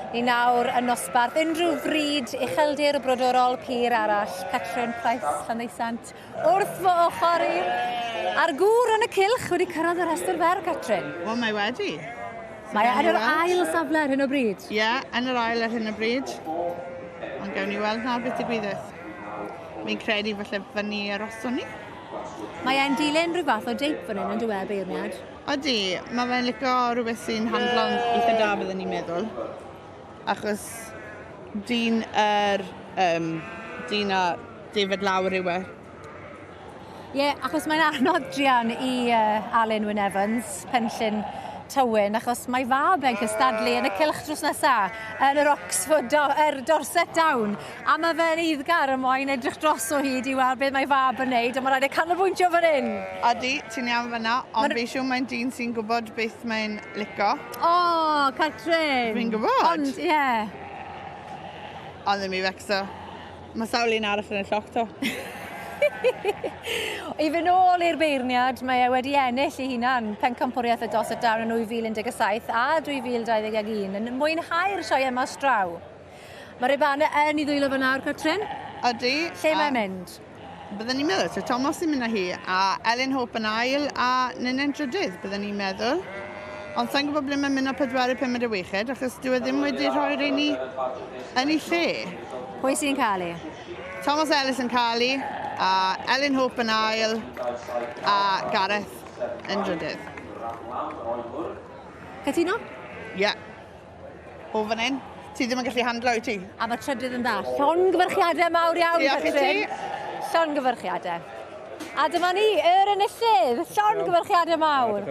Ni nawr yn nosbarth unrhyw fryd ucheldir brodorol pur arall, Catrin Price Llanddeusant, wrth fy ochr i. A'r gŵr yn y cylch wedi cyrraedd y rhestr fer, Catrin. Wel, mae wedi. Mae e yn yr ail safle ar hyn o bryd. Ie, yeah, yn yr ail ar hyn o bryd. Ond gawn ni weld nawr beth digwyddith. Fi'n credu falle fyny aroson ni. Mae e'n dilyn rhyw fath o deip fan hyn yn dyw e, beirniad? Odi, mae fe'n licio rhywbeth sy'n handlo'n eitha da bydden ni'n meddwl. Achos dyn yr um, dyn a David Lawr yw e. Ie, yeah, achos mae'n anodd druan i Alun Wyn Evans, Penllyn Tywyn, achos mae fab e'n cystadlu yn y cylch drws nesa yn yr Oxford, do, er Dorset Down, a mae fe'n eiddgar yn moyn edrych dros o hyd i weld beth mae fab yn neud, a mae rhaid e canolbwyntio fan hyn. Odi, ti'n iawn fanna, ond ma... fi siŵr mae'n dyn sy'n gwybod beth mae'n lico. O, oh, Catrin! Fi'n gwybod. Ond, ie. Yeah. Ond ddim i fecso. Mae sawl un arall yn y lloc to. I fynd nôl i'r beirniad, mae e wedi ennill ei hunan pencampwriaeth y Dorset Down yn 2017 a 2021 yn mwynhau'r sioe yma straw. Mae ribannau yn ei ddwylo fe nawr, Catrin. Ydy. Lle mae'n mynd? Byddwn ni'n meddwl, so Thomas sy'n mynd â hi, a Elin Hope yn ail, a Ninne'n drydydd, byddwn ni'n meddwl. Ond sa'n gwybod ble mae'n mynd â pedwerydd, pumed a weched, achos dyw e ddim wedi rhoi'r un i yn ei lle. Pwy sy'n cael ei? Thomas Ellis yn cael ei, a Elin Hope yn ail, a Gareth yn drydydd. Cytuno? Ie. Yeah. O fan hyn. Ti ddim yn gallu handlo, wyt ti? A mae trydydd yn dda. Llongyfarchiadau mawr iawn, Diolch i ti. Llongyfarchiadau. A dyma ni, yr enillydd. Llongyfarchiadau mawr.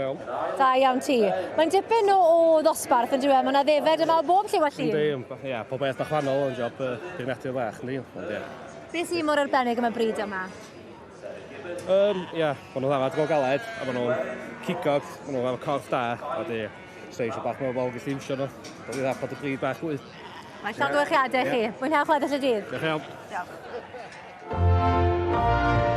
Da iawn ti. Mae'n dipyn o, o ddosbarth yn diwedd. Mae yna ddefed yma o bob lliw a llun. Yndi, ia, pob beth bach wahanol yn job uh, beirniadu bach, yndi. Ond ia. Beth sy'n mor arbennig am y bryd yma? Um, ia, maen nhw'n ddafad go galed, a maen nhw'n cigog, maen nhw'n efo corff da, a di, seis o bach mewn bobl gallu iwsio nhw. Dwi'n dda bod y bryd bach fwy. Mae llongyfarchiadau i chi. Mwynhewch weddill y dydd. Diolch iawn. Diolch.